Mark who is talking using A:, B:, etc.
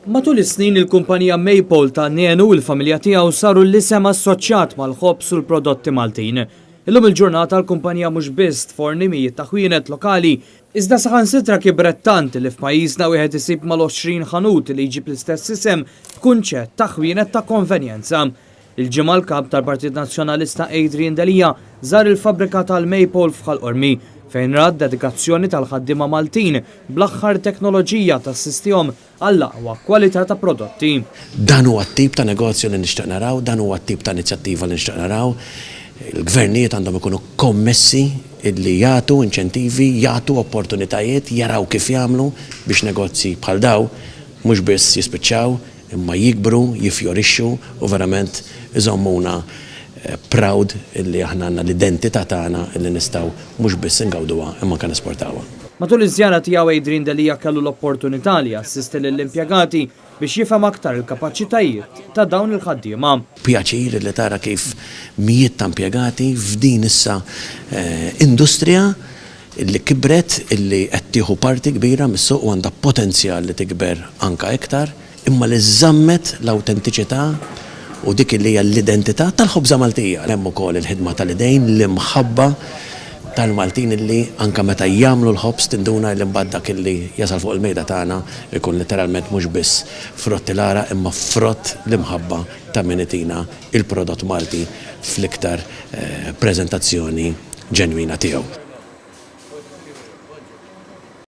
A: Matul is-snin il-kumpanija Maypole ta' Nenu u l-familja tiegħu saru l-isem assoċjat mal-ħobż u l-prodotti Maltin. Illum il-ġurnata l-kumpanija mhux biss tforni mijiet ta' ħwienet lokali, iżda saħansitra kibret tant li f'pajjiżna wieħed isib mal-20 ħanut li jġib l-istess isem b'kunċett ta' ħwienet ta' konvenjenza. Il-Ġimgħa l-Kap tal-Partit Nazzjonalista Adrian Delia żar il-fabbrika tal-Maypole f'Ħal Qormi fejn ra d-dedikazzjoni tal-ħaddiema Maltin bl-aħħar teknoloġija tassistihom għall-aqwa kwalità ta' prodotti.
B: Dan huwa t-tip ta' negozju li nixtieq naraw, dan huwa t-tip ta' inizjattiva li nixtieq naraw. Il-gvernijiet għandhom ikunu kommessi li jagħtu inċentivi, jagħtu opportunitajiet, jaraw kif jagħmlu biex negozji bħal dawn mhux biss jispiċċaw, Imma jikbru, jiffjorixxu u verament iżommuna proud illi aħna għandna l-identità tagħna illi nistgħu mhux biss ingawduha imma anke nesportawha.
A: Matul iż-żjara tiegħu Adrian Delia kellu l-opportunità li jassisti lill-impjegati biex jifhem aktar il-kapaċitajiet ta' dawn il-ħaddiema.
B: Pjaċir illi tara kif mijiet ta' impjegati f'din issa industrija illi kibret, illi qed tieħu parti kbira mis-suq u għandha potenzjal li tikber anke iktar, imma li żammet l-awtentiċità u dik li hija l-identità tal-ħobża Maltija. Hemm ukoll il-ħidma tal-idejn, l-imħabba tal-Maltin illi anke meta jagħmlu l-ħobż tinduna illi mbagħad dak illi jasal fuq il-mejda tagħna jkun letteralment mhux biss frott il-għaraq imma frott l-imħabba ta' min itina il-prodott Malti fl-iktar preżentazzjoni ġenwina tiegħu.